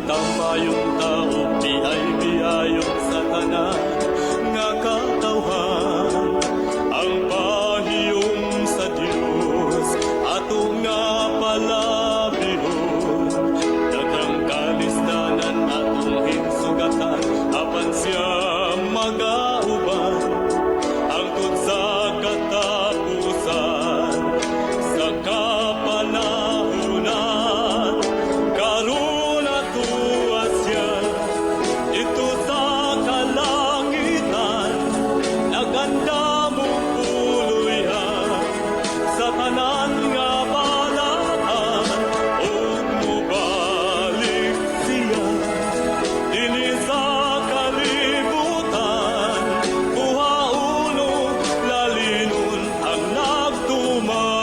Kita mayong tao, biay-biayon sa tanan nga katawhan. Ang pahiyom sa Dios ato nga palabihon. Daghang kalisdanan atong hinsugatan, apan siya magauban hangtod sa katapusan, sa kapanahunan. Karon atoa siya didto sa kalangitan, nagandam og puloy-an sa tanan nga balaan, ug mobalik siya dinhi sa kalibutan, kuhaon ug lalinon ang nagtuman.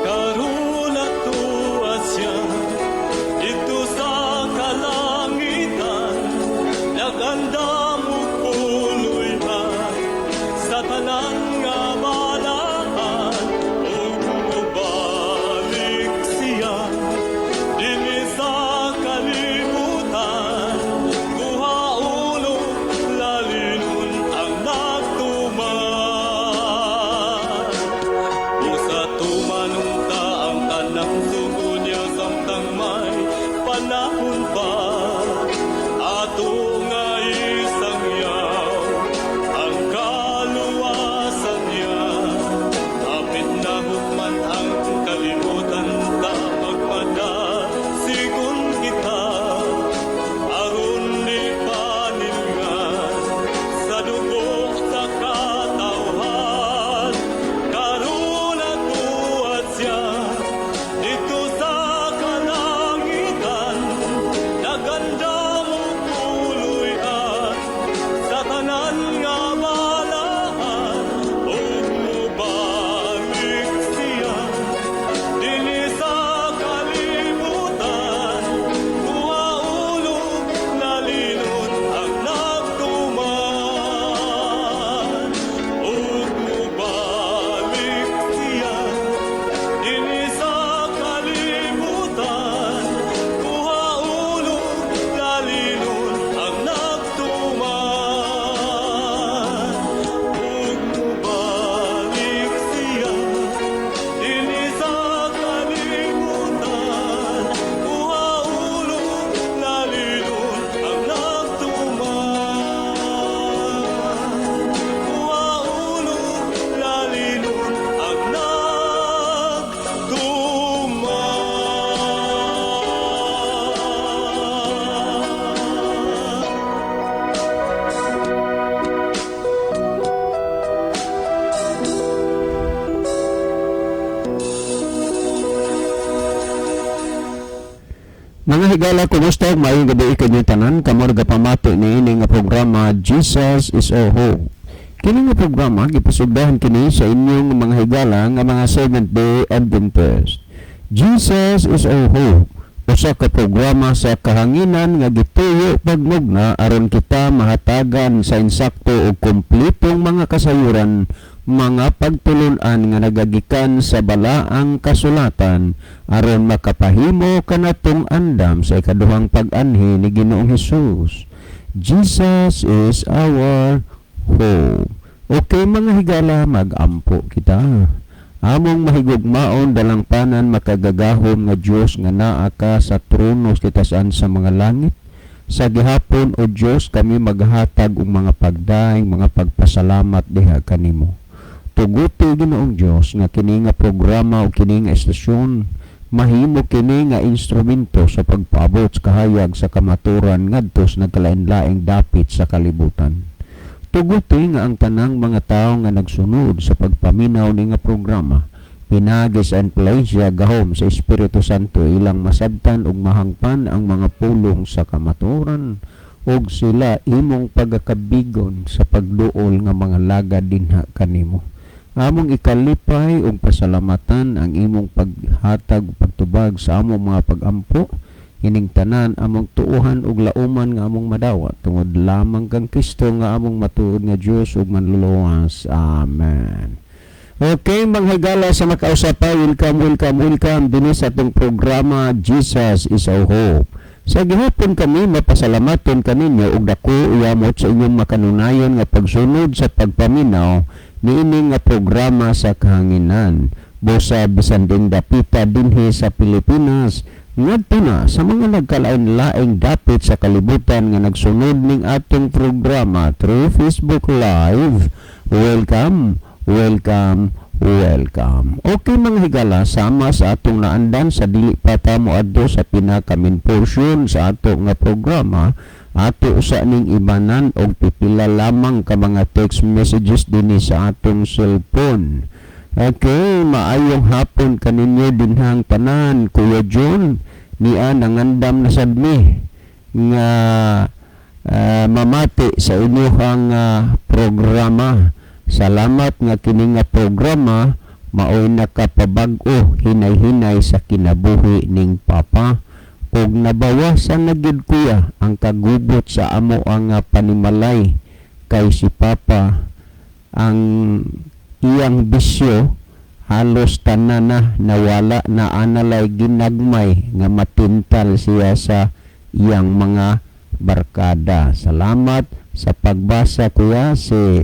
Karon atoa siya didto sa kalangitan, nagandam og puloy-an sa tanan nga balaan, ug mobalik siya dinhi sa kalibutan, kuhaon ug lalinon ang nagtuman. Usa tumanon ta ang tanang sugo niya samtang may panahon pa. Ato nga isangyaw ang kaluwasan niya. Hapit na hukman ang kalibutan, ta magmadasigon kita. Aron di panilngan sa dugo sa katawhan. Karon atoa siya didto sa kalangitan, nagandam og puloy-an sa tanan nga balaan, ug mobalik siya dinhi sa kalibutan, kuhaon ug lalinon ang nagtuman, ug mobalik siya dinhi sa kalibutan, kuhaon ug lalinon ang nagtuman, ug mobalik siya dinhi sa kalibutan, kuhaon ug lalinon ang nagtuman, kuhaon ug lalinon ang nagtuman. Mga higala, kumusta? Maayong gabi kanyong tanan. Kamo nagapamati niini nga programa, Jesus is Our Hope. Kini nga programa gipasugdahan kini sa inyong mga higala nga mga Seventh Day Adventist. Jesus is Our Hope, usa ka programa sa kahanginan nga gituyo pagmugna aron kita mahatagan sa insakto ug kompletong mga kasayuran, mga pagtulun-an nga nagagikan sa balaang kasulatan aron makapahimo kanatong andam sa ikaduhang pag-anhi ni Ginoong Hesus. Jesus is our hope. Okay, mga higala, magampo kita. Among mahigugmaon, dalangpanan, makagagahom nga Dios nga naa ka sa trono kitasan sa mga langit. Sa gihapon, o Dios, kami maghatag og mga pagdaing, mga pagpasalamat diha kanimo. Tuguti, Ginoong Dios, nga kini nga programa o kini nga estasyon mahimo kini nga instrumento sa pagpaabot sa kahayag sa kamaturan ngadto sa nagkalain-laing dapit sa kalibutan. Tuguti nga ang tanang mga tawo nga nagsunod sa pagpaminaw ni nga programa Pinaagi sa impluwensya, gahom sa Espiritu Santo, ilang masabtan ug mahangpan ang mga pulong sa kamatuoran ug sila imong pagakabigon sa pagduol nga mga lagad dinha kanimo. Among ikalipay ug pasalamatan ang imong paghatag ug pagtubag sa among mga pagampo. Ining tanan among tuohan ug lauman nga among madawat tungod lamang kang Kristo nga among matuod nga Dios ug Manluluwas. Amen. Okay, mga higala sa makausapay, welcome, welcome, welcome dinhi sa atong programa Jesus is Our Hope. Sa gihapon kami mapasalamaton kaninyo ug dako uyamot sa inyong makanunayon nga pagsunod sa pagpaminaw niini nga programa sa kahanginan. Busa bisan din dapita dinhi sa Pilipinas ngadto na sa mga nagkalain-laing dapit sa kalibutan nga nagsunod ning atong programa through Facebook Live. Welcome, welcome, welcome. Okay, mga higala, sama sa atong naandan sa dili pa ta moadto sa pinaka main portion sa ato nga programa, ato usa ning ibanan og pipila lamang ka mga text messages dinhi sa atong cellphone. Okay, maayong hapon kaninyo dinhang tanan, Kuya John. Niya nangandam na sad mi nga mamati sa inyong programa. Salamat nga kini nga programa maoy nakapabag-o hinay-hinay sa kinabuhi ning Papa ug nabawasan na gyud, kuya, ang kagubot sa amo ang panimalay kay si Papa ang iyang bisyo halos tanan na nawala na, analay ginagmay nga matintal siya sa iyang mga barkada. Salamat sa pagbasa, kuya. Si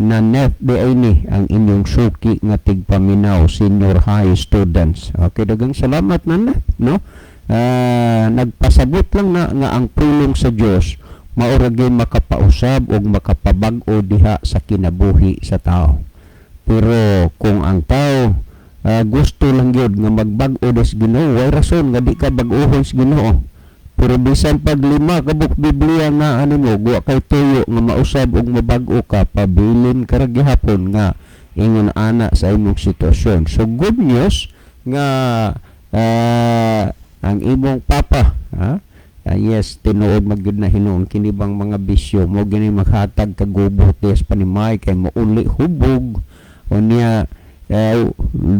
Nanette de ni ang inyong suki nga tigpaminaw, senior high students. Okay, daghang salamat, Nanette, no? Nagpasabot lang na nga ang pulong sa Dios mao ra gyud makapausab ug makapabag-o diha sa kinabuhi sa tao. Pero kung ang tao gusto lang gyud nga magbag-o des Ginoo, way rason nga di ka bag-ohon sa Ginoo. Pero bisan pag lima ka buok Biblia nga ano mo, wa kay tuyo nga mausab ug mabag-o ka, pabilin ka ra gihapon nga ingon ana sa imong sitwasyon. So good news nga ang imong papa, ha? Yes, tinuod magyud na hinuon kini bang mga bisyo mo gini maghatag kagubot des panimay kay mouli hubog unya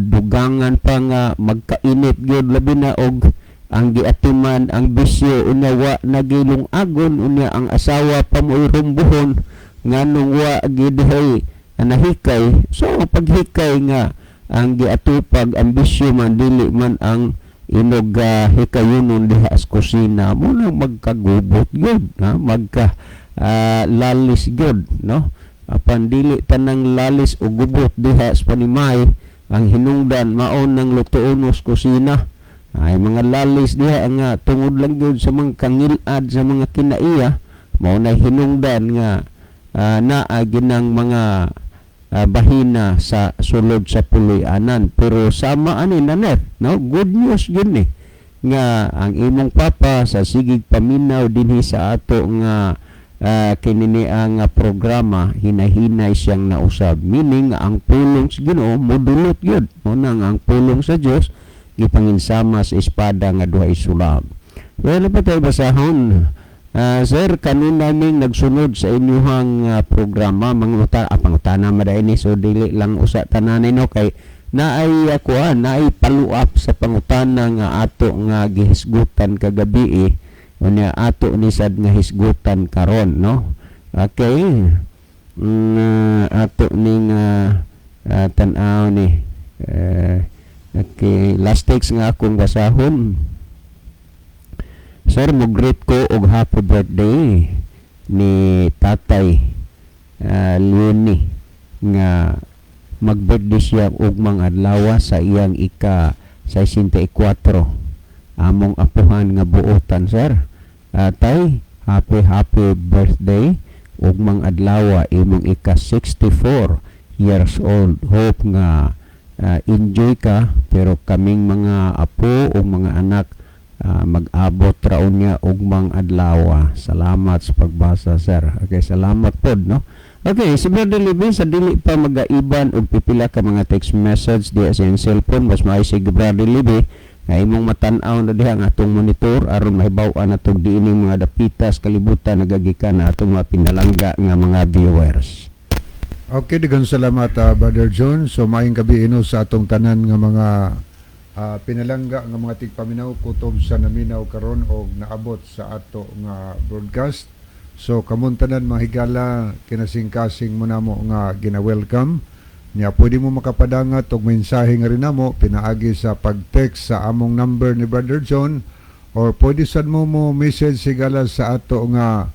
dugangan pa nga magkainit gyud, labi na og ang giatiman ang bisyo, unya wa nagilong agon, unya ang asawa pa mo rumbuhon nganong wa gid nahikay. So paghikay nga ang giatupag ang bisyo man, dili man ang inog hikayunon diha sa kusina mo nang magkagubot gyud, ha, magka lalis gyud, no? Apan dili tanang lalis o gubot diha sa panimay ang hinungdan maon ng lutoon sa kusina. Ay mga lalis diha nga tungod lang gyud sa mga kangilad sa mga kinaiya mao na hinungdan nga naa ginang mga bahina sa sulod sa puloy-anan. Pero sama ani, Nanet, no, good news gyud ni nga ang imong papa sa sigig paminaw dinhi sa ato nga kinini ang programa, hinahinay siyang nausab, meaning ang pulong sa Ginoo modulot gyud. Mo nang ang pulong sa Dios gipanginsama sa espada nga duha sulab. Well, pa tayo basahon. Sir, kanunay ming nagsunod sa inyuhang programa, manguta, pangutana maday ni, so dili lang usa tanan, no, kay naay kuan, naay follow up sa pangutana nga ato nga gihisgutan kagabi eh. Unya ato ni sad nga hisgutan karon, no? Okay. Ato ning tan-aw ni. Okay, last text nga akong basahon. Sir, mo-greet ko og happy birthday ni Tatay Leonie nga mag-birthday siya ugmang adlaw sa iyang ika 64. Among apuhan nga buotan, sir. Tay, happy happy birthday ugmang adlaw imong ika 64 years old. Hope nga enjoy ka, pero kaming mga apo o mga anak mag-abot ra unya ugmang adlaw. Salamat sa pagbasa, sir. Okay, salamat pod, no. Okay, si Brother Libby, sa dili pa magaiban og pipila ka mga text message diha sa iyang cellphone, mas maayo si Brother Libby nga imong matan-aw na diha ang atong monitor aron mahibaw-an natong diining mga dapitas kalibutan nagagikan na atong mga pinalangga nga mga viewers. Okay, daghang salamat, Brother John. So maayong gabi ino sa atong tanan nga mga pinalangga nga mga tigpaminaw kutob sa naminaw karon og naabot sa ato nga broadcast. So kamong tanan, mga higala, kinasingkasing mo namo nga gina-welcome. Nya pwede mo makapadangat og mensahe nga rin namo pinaagi sa pag-text sa among number ni Brother John or pwede sad mo mo message, higala, sa ato nga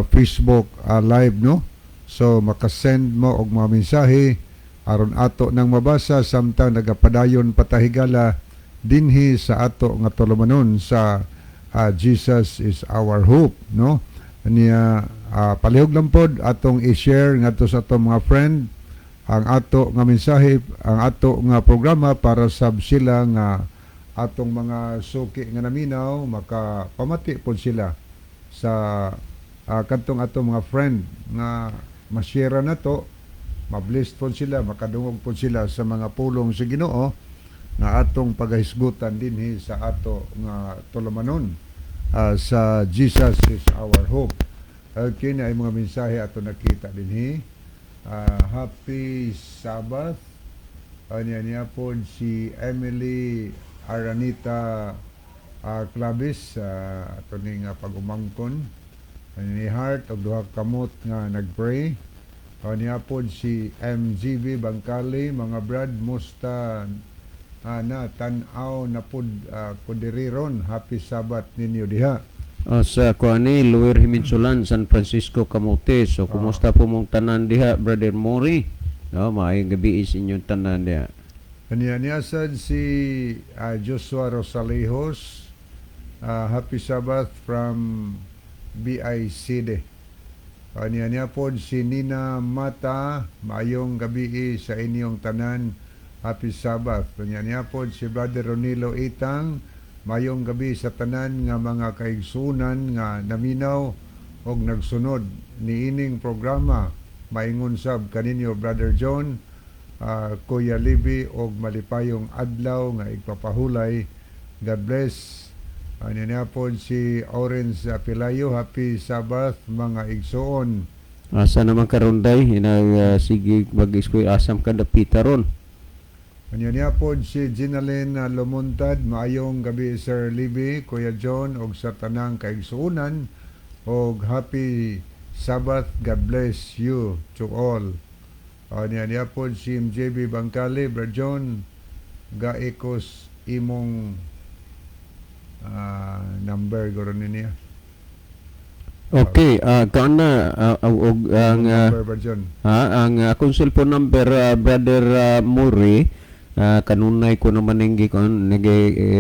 Facebook live, no? So makasend mo og mga mensahe aron ato nang mabasa samtang nagapadayon pa ta, higala, dinhi sa ato nga tulumanon sa Jesus is Our Hope, no? Niya palihog lang pod atong i-share ngadto sa atong mga friend ang ato nga mensahe, ang ato nga programa, para sab sila nga atong mga suki nga naminaw makapamati pod sila sa kadtong atong mga friend nga ma-share na to, ma-blessed pod sila, makadungog pod sila sa mga pulong sa Ginoo nga atong pagahisgutan dinhi sa ato nga tulumanon sa Jesus is Our Hope. Okay na ay mga mensahe ato nakita dinhi. Happy Sabbath. Niya niya po si Emily Aranita Clavis, ato ning pag-umangkon ni heart og duha ka kamot nga nagpray. Niya po si MGB Bangkali, "Mga brad, musta na tan-aw na pud ko diri ron. Happy Sabbath ninyo diha." Sa kuani Lower Himinsulan, San Francisco, Camote. So kumusta po mong tanan diha, Brother Mori? No, maayong gabi sa inyong tanan diha. Kaniya niya sad si Joshua Rosalejos. Happy Sabbath from BICD. Kaniya niya po si Nina Mata. Maayong gabi sa inyong tanan. Happy Sabbath. Kaniya niya po si Brother Ronilo Itang. Maayong gabi sa tanan nga mga kaigsunan nga naminaw og nagsunod niining programa. Maingon sab kaninyo, Brother John, Kuya Libby, og malipayong adlaw nga igpapahulay. God bless. Ano niya po si Orange Pilayo, "Happy Sabbath, mga igsoon." Asa naman karunday hinag sige mag-iskoy asam ka dapita ron. Ano niya po si Ginalyn Lumuntad, "Maayong gabi, Sir Libby, Kuya John, og sa tanang kaigsuonan og happy Sabbath. God bless you to all." Ano niya po si MJB Bangkali, "Bro John, gaikos imong number guro niya." Okay, kaana og ang Number, Bro John. Ha, ang akong cellphone number, Brother Murray, kanunay ko naman ning gikon nag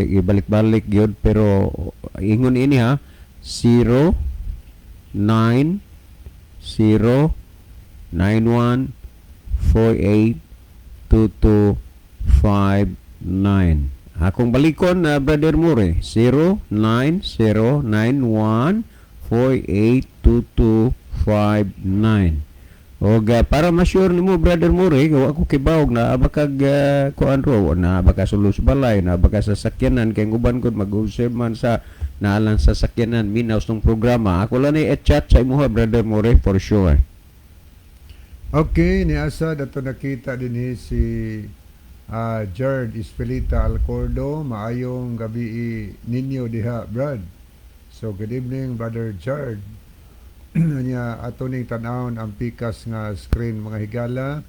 ibalik-balik gyud, pero ingon ini ha: 0 9 0 9 1 4 8 2 2 5 9. Akong balikon, Brother Murray: 0 9 0 9 1 4 8 2 2 5 9. Og para ma-sure nimo, Brother Murray, wa ko kibawog na kag kuan ro, na baka sulod sa balay, na baka sa sakyanan, kay ang uban kod mag-observe man sa naalang sa sakyanan minaw tong programa. Ako lang ni i-chat sa imuha, Brother Murray, for sure. Okay, ni asa dato nakita din si Jared Espelita Alcordo. "Maayong gabi ninyo diha, Brad." So good evening, Brother Jared. Nya ato ning tan-awon ang pikas nga screen, mga higala.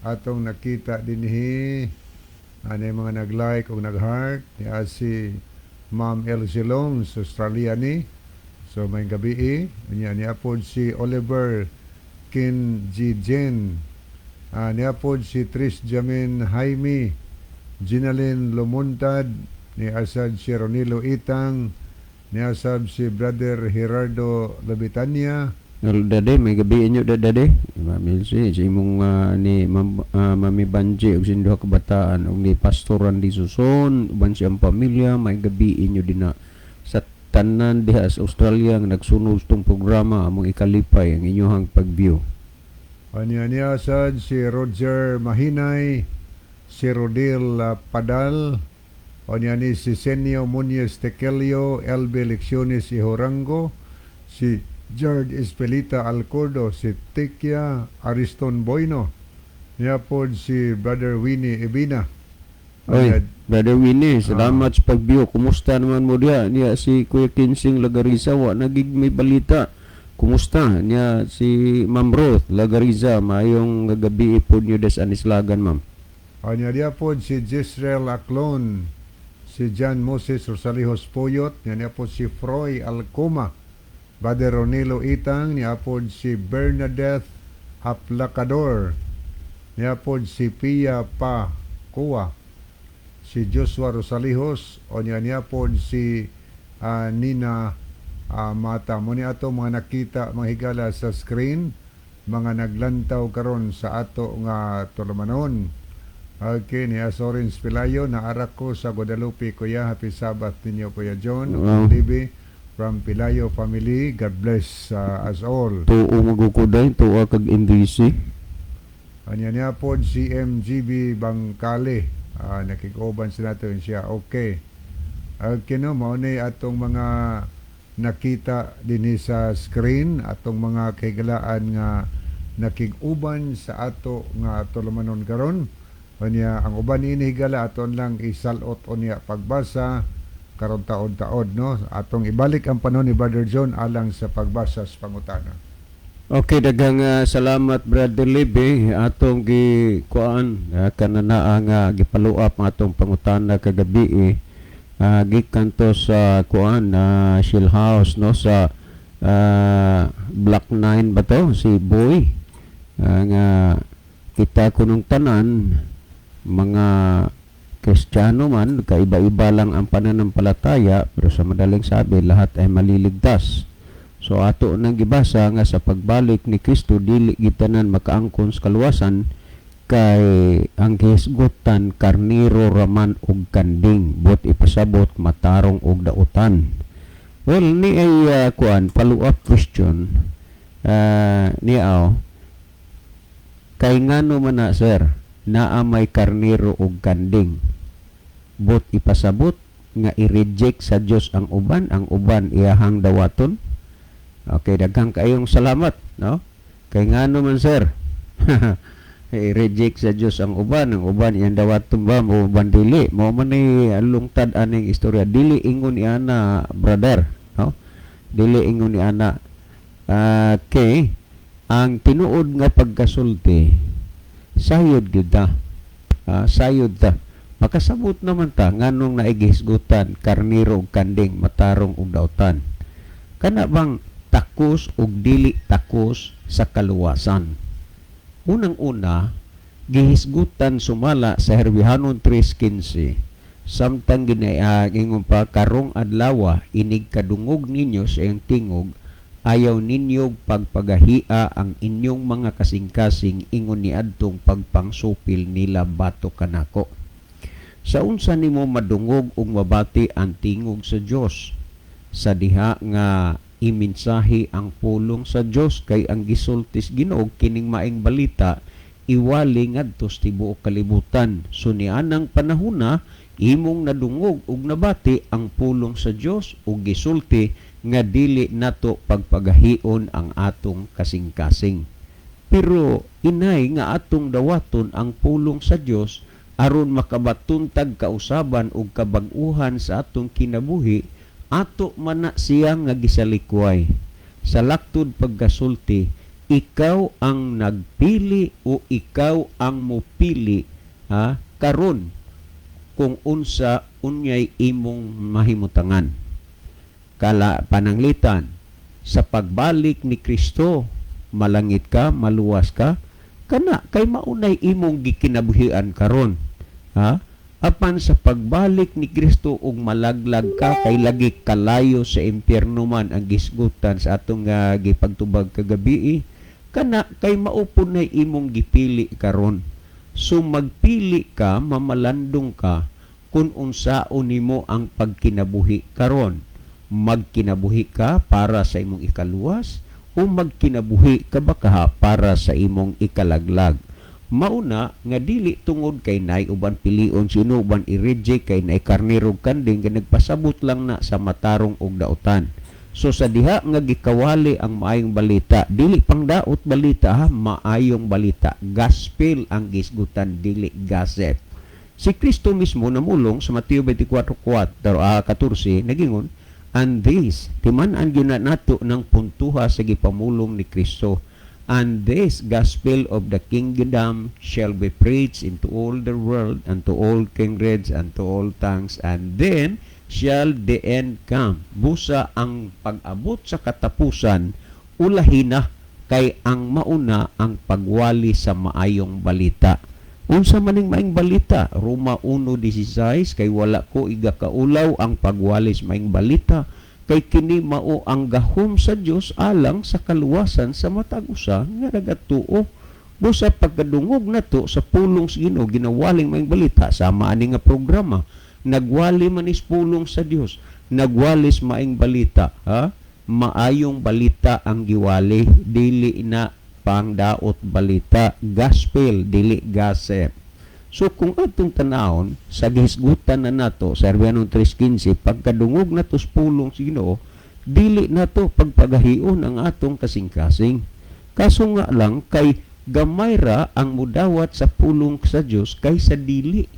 Atong nakita dinhi ano yung mga nag-like o nag-heart ni si Ma'am Elsie Long sa Australia ni. So maayong gabi. Nya niya po si Oliver Kin G. Jen. Niya po si Tris Jamin Jaime, Ginalyn Lumuntad, ni Asad si Ronilo Itang, ni Asad si Brother Gerardo Labitania. Well, dade, maayong gabi inyo da, dade. Ma'am Elsie, sa imong ni Ma'am, Mami Banji ug sa duha ka bataan ug ni Pastor Randy Suson uban siyang pamilya, maayong gabi inyo dina sa tanan diha sa Australia nga nagsunod tong programa. Among ikalipay ang inyong pag-view. Anya niya sad si Roger Mahinay, si Rodil Padal, anya ni si Senio Muñez Tekelio, LB Lecciones Ihorango, si George Espelita Alcordo, si Tekia Ariston Boino, niya pod si Brother Winnie Ebina. Oy, Anya, Brother Winnie, salamat sa pag-view. Kumusta naman mo diha? Niya si Kuya Kinsing Lagariza, wa nagig may balita. Kumusta? Niya si Ma'am Ruth Lagariza, maayong gabi po niyo des anislagan, ma'am. Anya diya pod si Jisrael Aclon, si John Moses Rosalijos Puyot, niya niya pod si Froy Alcoma, Brother Ronilo Itang, niya pod si Bernadette Aplacador, niya pod si Pia Pa Kua, si Joshua Rosalijos, o niya niya pod si Nina Mata. Mo ni ato mga nakita mga higala sa screen, mga naglantaw karon sa ato nga tulumanon. Okay, ni Asorins Pilayo, naarak ko sa Guadalupe, Kuya. Happy Sabbath ninyo, Kuya John. Wow. Libi from Pilayo family. God bless us all. Tuo magukuday, tuo kag MVC. Anya niya pod si MGB Bangkale. Nakikuban sila nato siya. Okay. Okay no, mao ni atong mga nakita dinhi sa screen, atong mga kahigalaan nga nakig-uban sa ato nga tulumanon karon. Unya ang uban ini higala aton lang isalot unya pagbasa karon taon-taod no. Atong ibalik ang panahon ni Brother John alang sa pagbasa sa pangutana. Okay, daghang salamat, Brother Libby. Atong gi kuan kanana nga gipaluap ang atong pangutana kagabi eh. Gikan to sa kuan Shell House no sa Block 9 ba to si Boy nga kita kunong tanan mga Kristiyano man, kaiba-iba lang ang pananampalataya, pero sa madaling sabi, lahat ay maliligtas. So ato nang gibasa nga sa pagbalik ni Kristo dili gitanan makaangkon sa kaluwasan kay ang gihisgutan karniro raman og kanding, but ipasabot matarong og dautan. Well, ni ay kuan follow up question ni aw kay ngano man na, sir, naa may karniro og kanding, but ipasabot nga i-reject sa Dios ang uban iyahang dawaton? Okay, daghang kayong salamat, no? Kay ngano man, sir, i-reject sa Dios ang uban iyang dawaton ba mo uban dili? Mao man ni lungtad aning istorya. Dili ingon iana, brother, no? Dili ingon iana. Okay, ang tinuod nga pagkasulti sayod gyud ta. Sayod ta. Makasabot naman ta nganong naigisgutan karniro ug kanding, matarong ug dautan. Kana bang takos ug dili takos sa kaluwasan? Unang-una, gihisgutan sumala sa Herbihanon 3:15, samtang ginaingon pa karong adlawa, inig kadungog ninyo sa iyang tingog, ayaw ninyo pagpagahia ang inyong mga kasing-kasing ingon niadtong pagpangsupil nila batok kanako. Sa unsa nimo madungog ug mabati ang tingog sa Dios? Sa diha nga imensahe ang pulong sa Dios, kay ang gisultis Ginoo kining maing balita iwali ngadto sa tibuok kalibutan. So nianang panahona imong nadungog ug nabati ang pulong sa Dios ug gisulti nga dili nato pagpagahion ang atong kasing-kasing. Pero inay nga atong dawaton ang pulong sa Dios aron makabaton tag kausaban ug kabag-uhan sa atong kinabuhi, ato man na siya nga gisalikway. Sa laktod pagkasulti, ikaw ang nagpili o ikaw ang mupili, ha, karon kung unsa unyay imong mahimutangan. Kala pananglitan sa pagbalik ni Kristo, malangit ka, maluwas ka, kana kay maunay imong gikinabuhian karon, ha? Apan sa pagbalik ni Kristo ug malaglag ka, kay lagi kalayo sa impyerno man ang gisgutan sa atong gipagtubag kagabi, kana kay maupod na imong gipili karon. So magpili ka, mamalandong ka kung unsaon nimo ang pagkinabuhi karon. Magkinabuhi ka para sa imong ikaluwas o magkinabuhi ka ba kaha para sa imong ikalaglag? Mauna nga dili tungod kay nay uban pilion sino uban i-reject kay nay karnero ug kanding, kay nagpasabot lang na sa matarong og dautan. So sa diha nga gikawali ang maayong balita, dili pangdaot balita ha, maayong balita, gospel ang gisgutan, dili gossip. Si Kristo mismo namulong sa Mateo 24:4, 14, nagingon, and this, timan-an gyud na nato ng puntuha sa gipamulong ni Kristo. "And this gospel of the kingdom shall be preached into all the world and to all kindreds and to all tongues, and then shall the end come." Busa ang pag-abot sa katapusan ulahi na kay ang mauna ang pagwali sa maayong balita. Unsa maning maayong balita? Roma 1:16, kay wala ko igakaulaw ang pagwali sa maayong balita, kay kini mao ang gahom sa Dios alang sa kaluwasan sa matag usa nga nagatuo. Busa pagkadungog nato sa pulong sa Ginoo, ginawaling maayong balita, sama ani nga programa, nagwali man is pulong sa Dios, nagwali sa maayong balita, ha? Maayong balita ang giwali, dili na pangdaot balita, gospel, dili gossip. So kung atong tanawon sa gihisgutan na nato sa Hebreo 3:15, pagkadungog nato sa pulong sa Ginoo, dili nato pagpagahion ang atong kasing-kasing. Kaso nga lang kay gamay ra ang mudawat sa pulong sa Dios kaysa dili.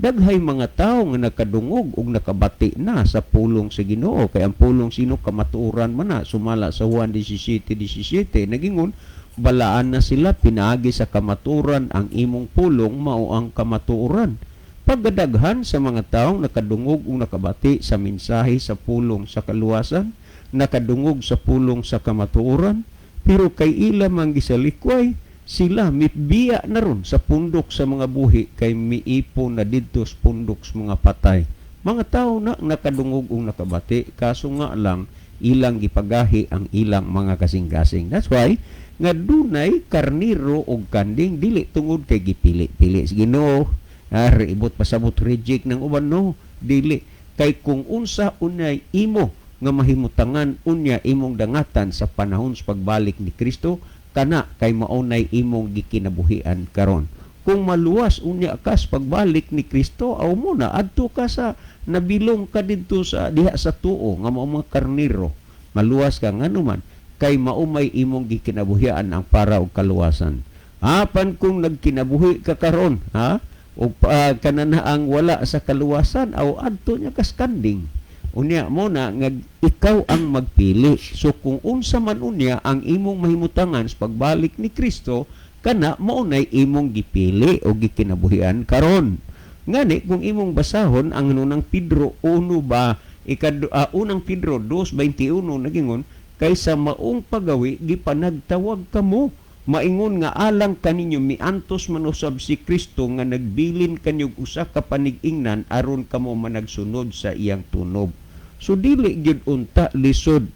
Daghay mga tawo nga nakadungog ug nakabati na sa pulong sa Ginoo, kay ang pulong sino kamatuoran man na sumala sa Juan 17:17, nagingon balaan na sila pinaagi sa kamatuoran, ang imong pulong mao ang kamatuoran. Pagkadaghan sa mga taong nakadungog ug nakabati sa mensahe sa pulong sa kaluwasan, nakadungog sa pulong sa kamatuoran, pero kay ila man gisalikway, sila mibiya na ron sa pundok sa mga buhi kay miipon na didto sa pundok sa mga patay. Mga tao na nakadungog ug nakabati, kaso nga lang ilang gipagahi ang ilang mga kasing-kasing. That's why nga dunay karniro og kanding, dili tungod kay gipili-pili sa Ginoo, ibot pasabot reject ng uban, no, dili kay kung unsa unyay imo nga mahimutangan unya imong dangatan sa panahon sa pagbalik ni Kristo, kana kay maunay imong gikinabuhian karon. Kung maluwas unya ka sa pagbalik ni Kristo, aw mo na adto ka sa nabilong ka didto sa diha sa tuo nga mao mga karniro, maluwas ka. Ngano man? Kay maumay imong gikinabuhian ang para og kaluwasan. Apan kung nagkinabuhi ka karon, ha, og kanana ang wala sa kaluwasan, aw adto niya kas kanding. Unya mo na nga ikaw ang magpili. So kung unsa man unya ang imong mahimutangan sa pagbalik ni Kristo, kana mao nay imong gipili o gikinabuhian karon. Ngani kung imong basahon ang unang Pedro 1 ba ikad unang Pedro 2:21, nagingon, kay sa maong pagawi gipanagtawag kamo, maingon nga alang kaninyo miantos manusab si Kristo nga nagbilin kanyog usa ka panig-ingnan aron kamo managsunod sa iyang tunob. So dili gyud unta lisod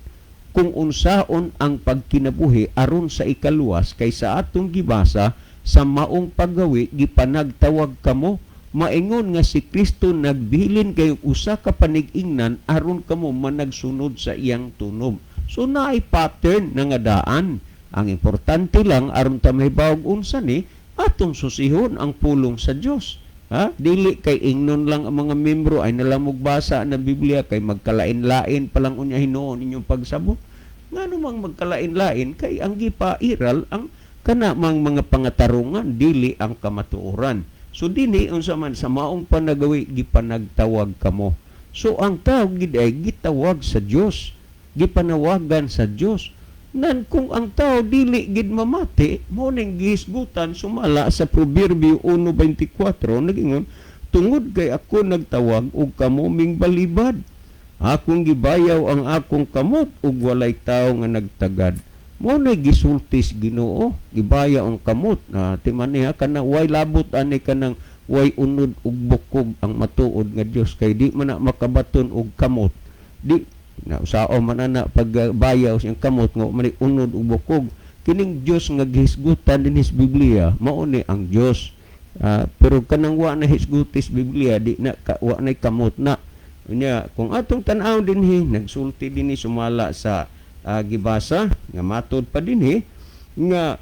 kung unsaon ang pagkinabuhi aron sa ikaluwas, kay sa atong gibasa, sa maong paggawi gipanagtawag kamo, maingon nga si Kristo nagbilin kay usa ka panig-ingnan aron kamo managsunod sa iyang tunob. So naay pattern na nga daan. Ang importante lang aron ta mahibawog unsa ni atong susihon ang pulong sa Dios. Ha? Dili kay ingnon lang ang mga membro ay nalamog basa ng Biblia kay magkalain-lain pa lang unya hinuon inyong pagsabot. Ngano mang magkalain-lain? Kay ang gipairal ang kana mang mga pangatarungan, dili ang kamatuoran. So dinhi unsa man sa maong panagawi gipanagtawag kamo. So ang tao gid ay gitawag sa Dios, gipanawagan sa Dios. Nan kung ang tao dili gid mamati, mo ning gihisgutan sumala sa Proverbio 1:24, nagingon, tungod kay ako nagtawag og kamo ming balibad. Akong gibayaw ang akong kamot ug walay tawo nga nagtagad. Mo na gisultis Ginoo, gibayaw ang kamot. Na timan niya kana way labot ani kanang way unod ug bukog ang matuod nga Dios, kay di man na makabaton og kamot. Di na usao man ana pagbayaw siyang kamot nga man unod ug bukog. Kining Dios nga gihisgutan dinhi sa Biblia mao ni ang Dios. Pero kanang wa na hisgutis Biblia, di na ka, wa na kamot na. Unya kung atong tan-aw dinhi, nagsulti dinhi sumala sa gibasa nga matod pa dinhi nga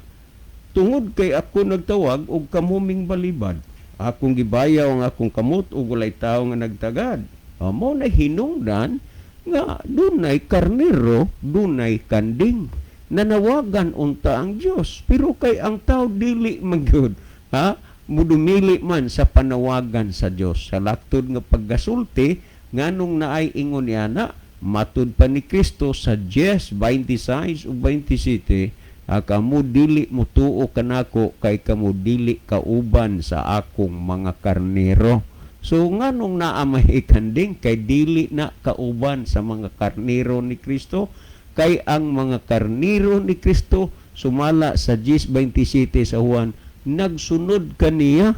tungod kay ako nagtawag og kamo ming balibad, akong gibayaw ang akong kamot ug walay tawo nga nagtagad. Mao na hinungdan nga dunay karnero, dunay kanding. Nanawagan unta ang Dios, pero kay ang tao dili man gyud, ha, mudumili man sa panawagan sa Dios. Sa laktod nga paggasulti, nganong naay ingon niya na matud pa ni Kristo sa 10:26 ug 27, kamo dili mutuo kanako kay kamo dili kauban sa akong mga karnero. So nganong naa may kanding kay dili na kauban sa mga karnero ni Kristo? Kay ang mga karnero ni Kristo, sumala sa 10:27 sa Juan, nagsunod kaniya,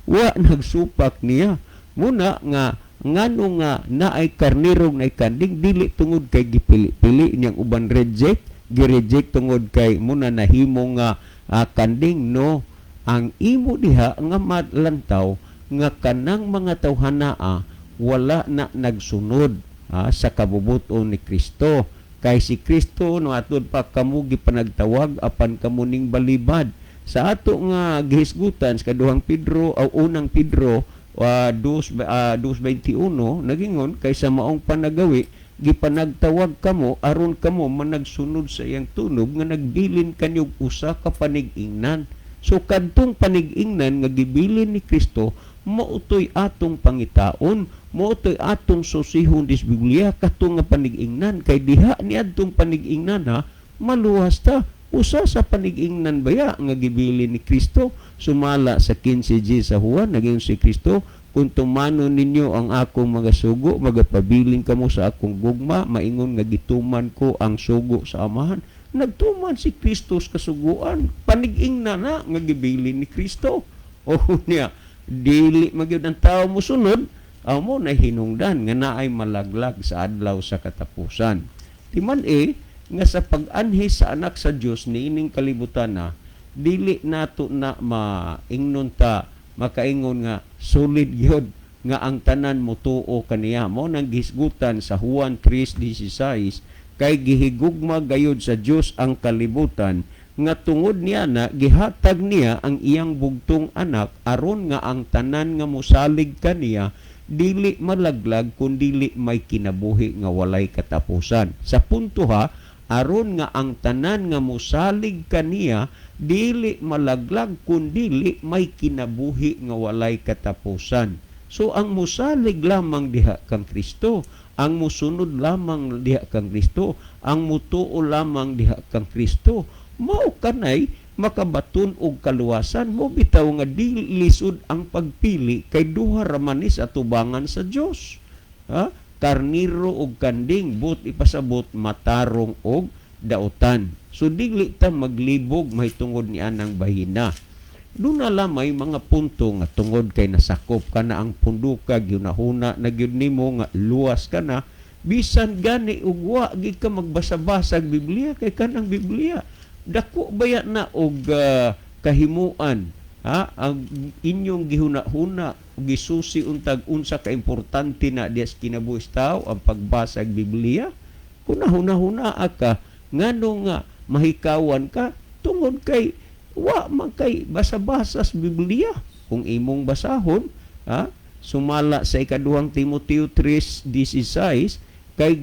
wa nagsupak niya. Muna nga ngano nga naay karnero, naay kanding, dili tungod kay gipili-pili niyang uban, reject, gi-reject tungod kay muna nahimo nga kanding. No, ang imo diha nga malantaw nga kanang mga tawhanaa wala na nagsunod sa kabubuton ni Kristo. Kay si Kristo no atud pa, kamo gipanagtawag apan kamo ning balibad. Sa ato nga gihisgutan sa kaduhang Pedro o unang Pedro 2:21, nagingon kay sa maong panagawi gipanagtawag kamo aron kamo managsunod sa iyang tunog nga nagbilin kanyog usa ka panig-ingnan. So kadtong panig-ingnan nga gibilin ni Kristo, mautoy atong pangitaon, mautoy atong susihon dis Biblia, katong nga panig-ingnan, kay diha ni adtong panig-ingnan, ha, maluwas ta. Usa sa panig-ingnan baya nga gibilin ni Kristo sumala sa 15G sa Juan, naging si Kristo, "Kung tumanon ninyo ang akong mga sugo, magapabilin kamo sa akong gugma, maingon nga gituman ko ang sugo sa Amahan." Nagtuman si Kristo sa kasuguan. Panig-ingna na nga gibilin ni Kristo. O niya, dili magyud ang tao mosunod, amo na hinungdan nga naay malaglag sa adlaw sa katapusan. Timan eh, nga sa pag-anhi sa anak sa Dios niining kalibutan na, dili nato na maingnon ta, makaingon nga solid gyud nga ang tanan motuo kaniya. Mo nang gihisgutan sa Juan 3:16, kay gihigugma gayud sa Dios ang kalibutan nga tungod niya na gihatag niya ang iyang bugtong anak aron nga ang tanan nga mosalig kaniya dili malaglag kun dili may kinabuhi nga walay katapusan. Sa punto ha, aron nga ang tanan nga mosalig kaniya dili malaglag kun dili may kinabuhi nga walay katapusan. So ang mosalig lamang diha kang Kristo, ang musunod lamang diha kang Kristo, ang mutuo lamang diha kang Kristo, mao kanay makabaton og kaluwasan. Mo bitaw nga dili lisod ang pagpili kay duha ra man ni sa tubangan sa Dios. Ha? Karniro og kanding, but ipasabot matarong og dautan. So dili ta maglibog mahitungod ni anang bahina. Doon na lamay mga punto nga tungod kay nasakop ka na ang punduka, gyunahuna na gyud nimo nga luwas ka na, bisan gani ug wa gid ka magbasa-basa og Biblia, kay kanang Biblia dako baya na og kahimuan, ha, ang inyong gihuna-huna, gisusi untag unsa ka importante na diya sa kinabuhi sa tao ang pagbasa og Biblia. Kung nahuna-huna ka ngano nga mahikawan ka tungod kay wa man kay basa-basa sa Biblia, kung imong basahon, ha, sumala sa ikaduhang Timoteo 3:16, kay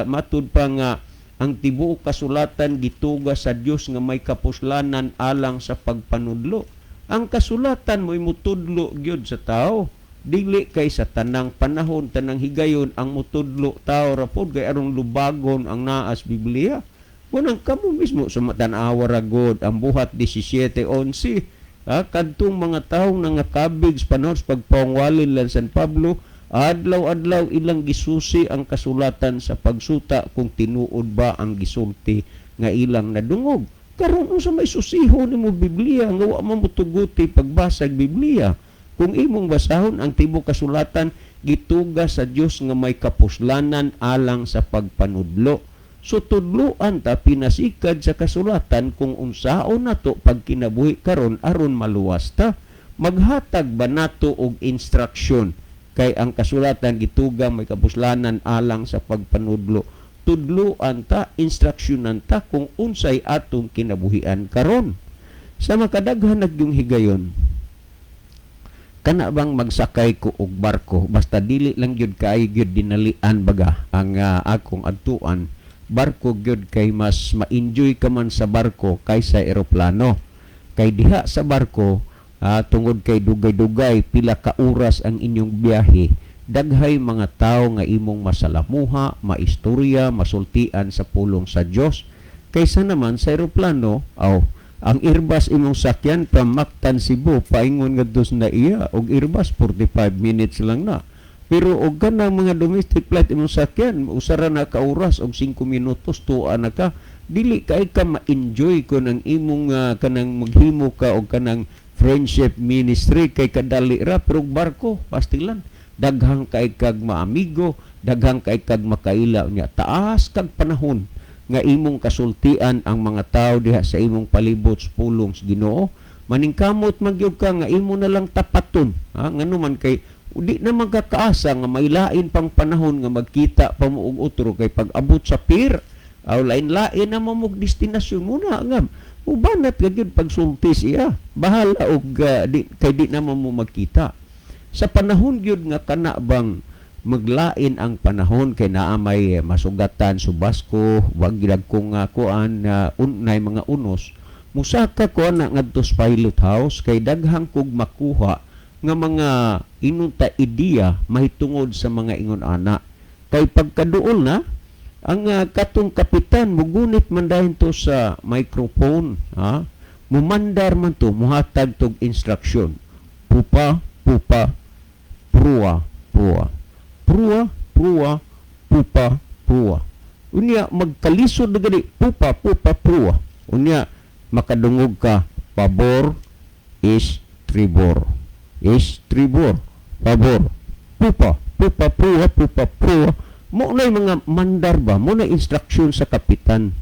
matud pa nga ang tibuok kasulatan gituga sa Dios nga may kapuslanan alang sa pagpanudlo. Ang kasulatan mo'y mutudlo gyud sa tao, dili kay sa tanang panahon, tanang higayon ang mutudlo tao ra pod kay aron lubagon ang naas Biblia. Kunang kamo mismo sa tan-awa ra gud ang Buhat 17:11, ha, kadtong mga tawo nangakabig sa panahon sa pagpangwalin lan San Pablo, adlaw-adlaw ilang gisusi ang kasulatan sa pagsuta kung tinuod ba ang gisulti nga ilang nadungog. Karon, unsa may susiho nimo Biblia nga wa man motuguti pagbasa og Biblia? Kung imong basahon, ang tibuok kasulatan gituga sa Dios nga may kapuslanan alang sa pagpanudlo. So tudloan ta pinasikad sa kasulatan kung unsaon nato pagkinabuhi karon aron maluwas ta. Maghatag ba nato og instruction kay ang kasulatan gituga may kapuslanan alang sa pagpanudlo? Tudluan ta, instruksyonan ta kung unsay atong kinabuhian karon. Sa makadaghan nagyung higayon, kana bang magsakay ko og barko, basta dili lang gyud kaayo gyud dinalian baga ang akong adtuan, barko gyud kay mas ma-enjoy ka man sa barko kaysa eroplano. Kay diha sa barko, tungod kay dugay-dugay, pila ka oras ang inyong biyahe, daghay mga tao nga imong masalamuha, maistorya, masultian sa pulong sa Dios, kaysa naman sa eroplano. Aw, ang Airbus imong sakyan from Mactan, Cebu paingon ngadto sa Naiya, og Airbus 45 minutes lang na. Pero og kanang mga domestic flight imong sakyan, usa ra na ka oras og 5 minutos, tuwa na ka. Dili kay ka ma-enjoy kon ang imong kanang maghimo ka og kanang friendship ministry kay kadali ra. Pero og barko, pastilan, daghang kay kag maamigo, daghang kay kag makaila nya, taas kag panahon nga imong kasultian ang mga tao diha sa imong palibot sa pulong sa Ginoo. Maningkamot man gyud ka nga imo na lang tapaton, ha? Ngano man kay di na man ka kaasa nga may lain pang panahon nga magkita pa mo og otro, kay pag abot sa pier, aw, lain-lain na mo og destinasyon mo na nga ubanat ka gyud pagsulti siya. Bahala og di, kay di naman mo magkita sa panahon gyud nga kana bang maglain ang panahon, kay naa may masugatan subasko, wag gid kong kuan nay mga unos. Musaka ko ana ngadto sa pilot house kay daghang kog makuha nga mga inunta ideya mahitungod sa mga ingon ana. Kay pagkaduol na ang katong kapitan, mugunit man dahin to sa microphone, ha, mumandar man to, muhatag tog instruction: pupa, pupa, prua, prua, prua, prua, pupa, prua. Unya magkalisod na gani, pupa, pupa, prua. Unya makadungog ka, "Pabor, estribor, estribor, pabor, pupa, pupa, prua, pupa, prua." Mo na mga mandar ba, mo na instruction sa kapitan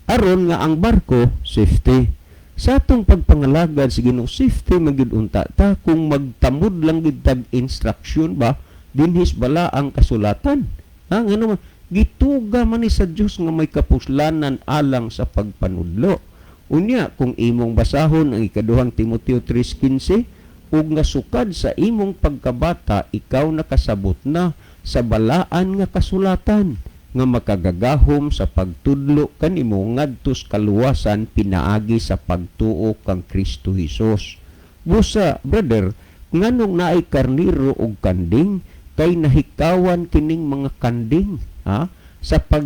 aron nga ang barko safety. Sa atong pagpangalagad sa Ginoo, safety man gyud unta ta kung magtamod lang gyud tag instruction ba dinhis bala ang kasulatan, ha? Ngano man gituga man ni sa Dios nga may kapuslanan alang sa pagpanudlo. Unya kung imong basahon ang Ikaduhang Timoteo 3:15, ug nga sukad sa imong pagkabata ikaw nakasabot na sa balaan nga kasulatan nga makagagahom sa pagtudlo kanimo ngadto sa kaluwasan pinaagi sa pagtuo kang Kristo Hesus. Busa, brother, nganong naay karniro og kanding? Kay nahikawan kining mga kanding, ha, sa pag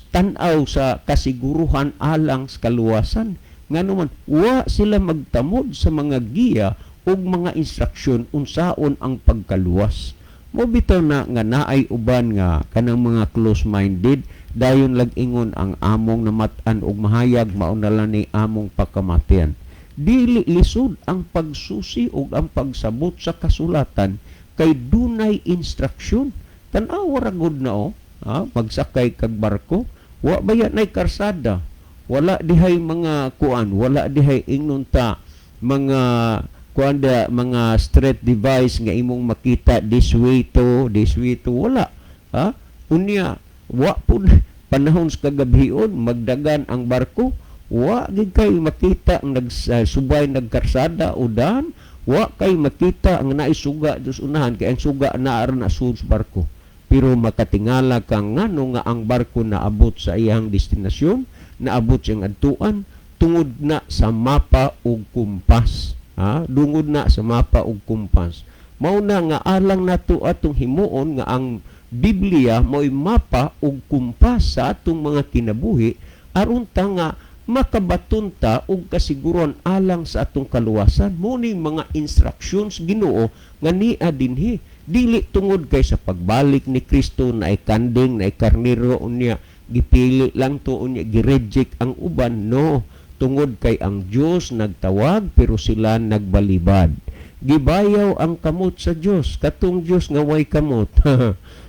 tan-aw sa kasiguruhan alang sa kaluwasan. Ngano man wa sila magtamod sa mga giya ug mga instruksyon unsaon ang pagkaluwas. Mo bitaw na nga naay uban nga kanang mga close-minded, dayon lag-ingon ang among namat-an og mahayag, mao na lang ni among pakamatian. Dili lisod ang pagsusi ug ang pagsabot sa kasulatan kay dunay instruksyon. Tan-awa ra gud na oh, ha? Magsakay kag barko, wa baya nay karsada, wala dihay mga kuan, wala dihay ingnon ta mga kuan da, mga street device nga imong makita, this way to, this way to, wala, ha? Unya wa pud panahon sa kagabhion, magdagan ang barko, wa gid kay makita ang nagsubay nagkarsada o daan. Wa kay makita ang naisuga dus unahan, kay ang suga naa ra na sud sa barko. Pero makatingala ka ngano nga ang barko naabot sa iyang destinasyon, naabot siyang adtuan, tungod na sa mapa ug kumpas, ha? Dungod na sa mapa ug kumpas. Mao na nga alang nato atong himuon nga ang Biblia mo'y mapa ug kumpas sa atong mga kinabuhi aron ta nga makabaton ta og kasiguruhan alang sa atong kaluwasan. Mo ning mga instructions Ginoo nga nia dinhi. Dili tungod kay sa pagbalik ni Kristo na kanding na karniro, unya gipili lang to, unya gi-reject ang uban. No, tungod kay ang Dios nagtawag pero sila nagbalibad. Gibayaw ang kamot sa Dios, katong Dios nga way kamot.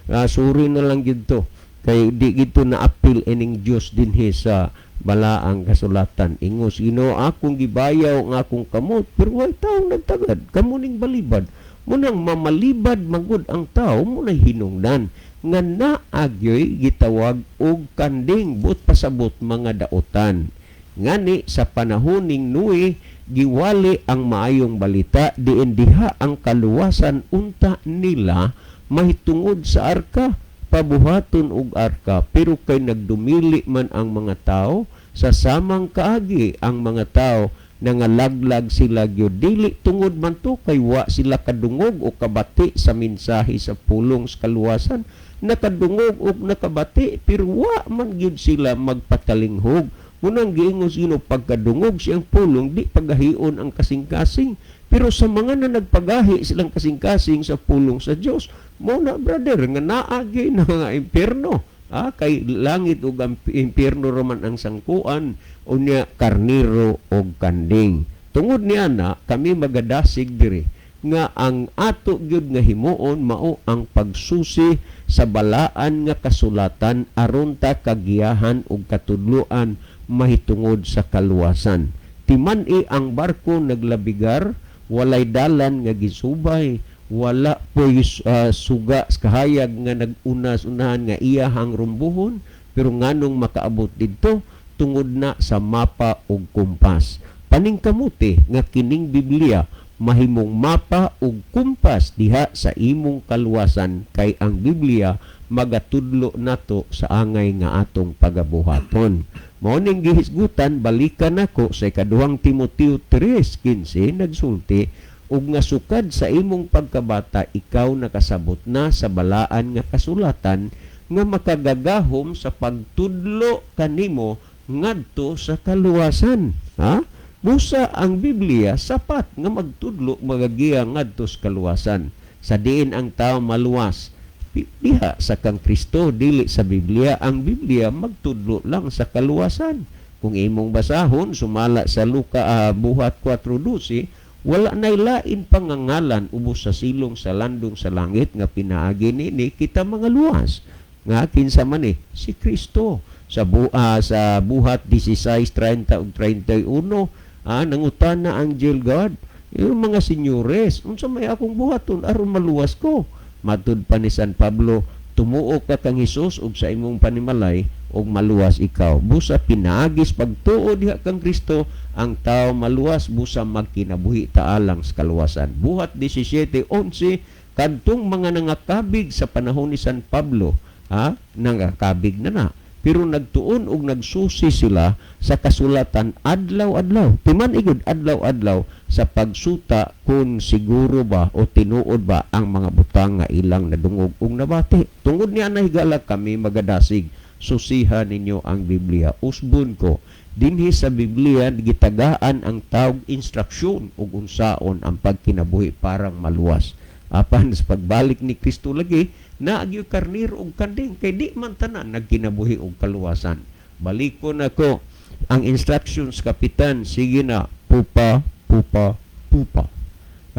Sorry na lang gid to kay di gito na apil ining Dios dinhi sa balaang kasulatan. Ingos Ginoo, "Akong gibayaw ang akong kamot," pero way taong nagtagad. Kamo ning balibad. Munang mamalibad magud ang tao, mo na hinungdan Nga naagyoy gitawag og kanding, but pasabot mga daotan. Ngani sa panahon ning Noe, giwali ang maayong balita diin diha ang kaluwasan unta nila mahitungod sa arka, pabuhaton og arka, pero kay nagdumili man ang mga tao sa samang kaagi, ang mga tao nangalaglag sila gyud. Dili tungod man to kay wa sila kadungog o kabati sa mensahe sa pulong sa kaluwasan. Nakadungog og nakabati, pero wa man gyud sila magpatalinghog. Munang giingon sa Ginoo, pagkadungog siyang pulong, di pagahion ang kasing-kasing. Pero sa mga na nagpagahi silang kasing-kasing sa pulong sa Dios, mo na, brother, nga naagi na nga impierno. Ah, kay langit ug ang impierno raman ang sangkuan, unya karniro og kanding. Tungod niya na kami magadasig diri nga ang ato gyud nga himuon mao ang pagsusi sa balaan nga kasulatan aron ta kagiyahan ug katudloan mahitungod sa kaluwasan. Timan-i ang barko naglabigar, walay dalan nga gisubay, wala po'y suga sa kahayag nga nag-unas unahan nga iyahang rumbuhon, pero nganong makaabot didto? Tungod na sa mapa ug kumpas. Paningkamuti nga kining Biblia mahimong mapa ug kumpas diha sa imong kaluwasan, kay ang Biblia magatudlo nato sa angay nga atong pagabuhaton. Mao ning gihisgutan, balikan nako sa ikaduhang Timoteo 3:15, nagsulti ug nga sukad sa imong pagkabata ikaw nakasabot na sa balaan nga kasulatan nga makagagahom sa pagtudlo kanimo ngadto sa kaluwasan. Ha? Busa ang Biblia sapat nga magtudlo, magagiya ngadto sa kaluwasan. Sa diin ang tao maluwas? Diha sa kang Kristo, dili sa Biblia. Ang Biblia magtudlo lang sa kaluwasan. Kung imong basahon sumala sa Luka, Buhat 4:12, wala nay lain pangangalan ubos sa silong sa landong sa langit nga pinaagi nini kita mga luwas. Nga kinsa man eh? Si Kristo. Sa Buhat 16:30 ug 31, nangutana ang jail guard, yung mga senyores, "Unsa may akong buhaton aron maluwas ko?" Matud pa ni San Pablo, "Tumuo ka kang Hesus ug sa imong panimalay ug maluwas ikaw." Busa pinaagis pagtuo diha kang Kristo ang tao maluwas, busa magkinabuhi ta alang sa kaluwasan. Buhat 17:11, kadtong mga nangakabig sa panahon ni San Pablo, ha, nangakabig na na, pero nagtuon og nagsusi sila sa kasulatan adlaw-adlaw. Timan igud adlaw-adlaw sa pagsuta kung siguro ba o tinuod ba ang mga butang nga ilang nadungog ug nabati. Tungod niya nahigala kami magadasig, susiha ninyo ang Biblia. Usbon ko, dinhi sa Biblia gitagaan ang tawg instruksyon ug unsaon ang pagkinabuhi parang maluwas. Apan sa pagbalik ni Kristo lagi, naagyo karniro og kanding kay di man tanan nagkinabuhi og kaluwasan. Balikon ako ang instructions, kapitan, sige na, pupa, pupa, pupa.